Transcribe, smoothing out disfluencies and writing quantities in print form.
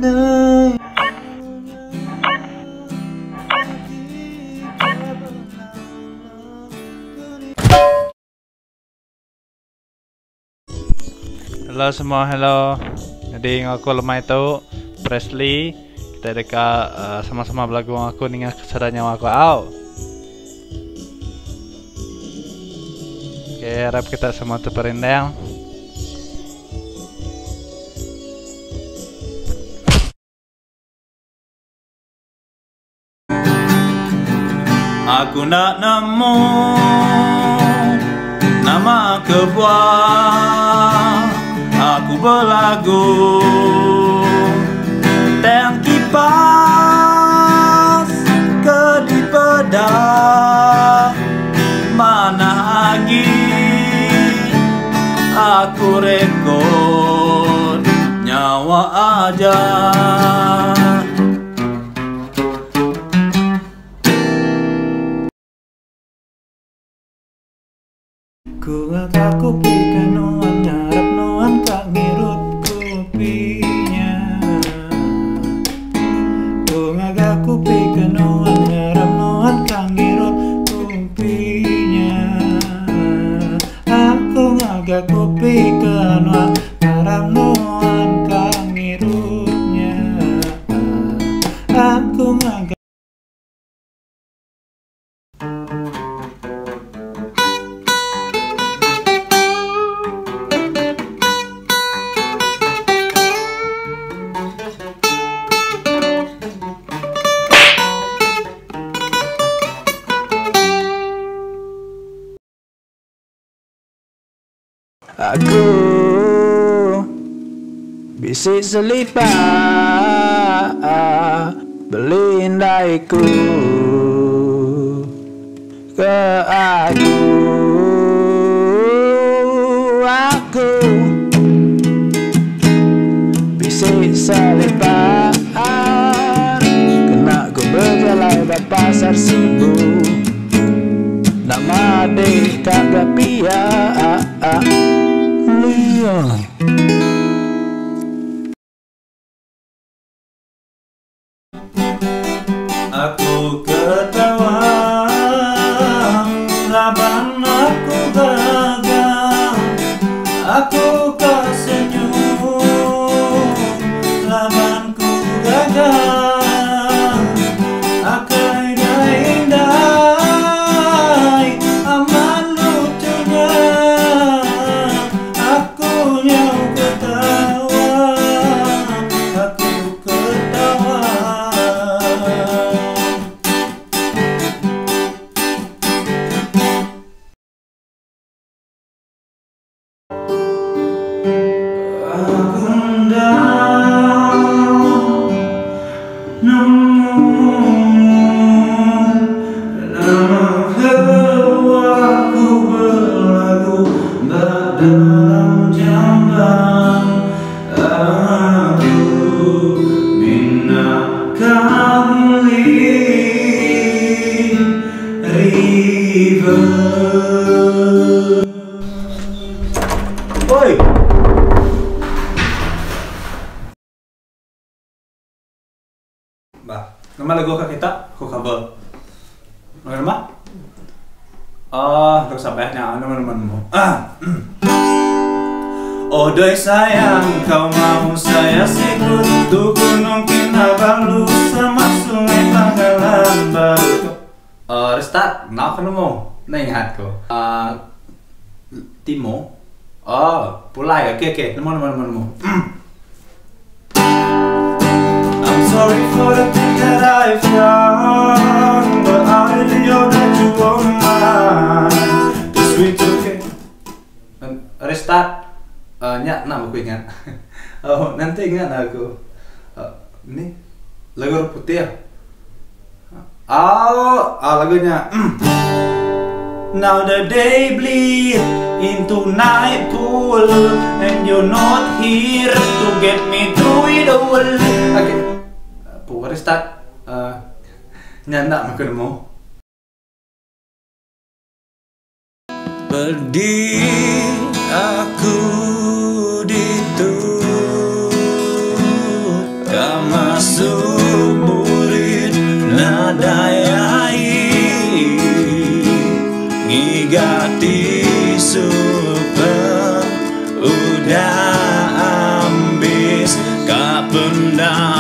Hello semua hello. Jadi enggau aku lemai tu Presley kita deka uh, sama-sama belagu enggau aku ninga sada nyawa aku au. Okay, harap kita semua terperindang. Aku enda nemu nama kebuah aku belagu tang kipas ke dipeda manah agi aku rekod nyawa aja. Ku ngaga kopi ke nuan ngarap nuan ka ngirup kopi nya. Ku ngaga kopi ke nuan ngarap nuan ka ngirup kopi nya. Aku ngaga kopi ke nuan ngarap nuan ka ngirup nya. Aku ngaga. Aku bisi selipar beli indai ku ke aku Aku bisi selipar kena ku bejalai ba pasar Sibu. Nama deh kaga pia Lia. Aku ketawa laban aku gaga Aku ka senyum laban ku gaga. Akai dai indai amat lucu nya aku nyau ketawa aku ketawa. Aku enda nemu nama kebuah ku belagu ba dalam jamban aku mina ka meli river. Oi! Bah, nama lagu ka kita ku cover. Nama nama? Oh, lagu Sabah nya nama nama nemu. Ah. Oh doi sayang, kau mau saya sikut Tu Gunung Kinabalu sama Sungai Pangkalan Baru. Uh, restart, nak aku nemu. Enda ingat ku. Uh, Timo. Oh, pulai. Okey okey. Nemu nemu nemu nemu. I'm sorry for the thing that I've done But I really hope that you won't mind The sweet okay. Restart. Uh, nya nak aku ingat. oh, nanti ingat aku. Uh, ni lagu orang putih ah. Oh, ah, lagunya. Now the day bleed into nightfall And you're not here to get me through it all Okay. Puh, restart. Uh, nya enda meh aku nemu. Pedih aku ditu. down.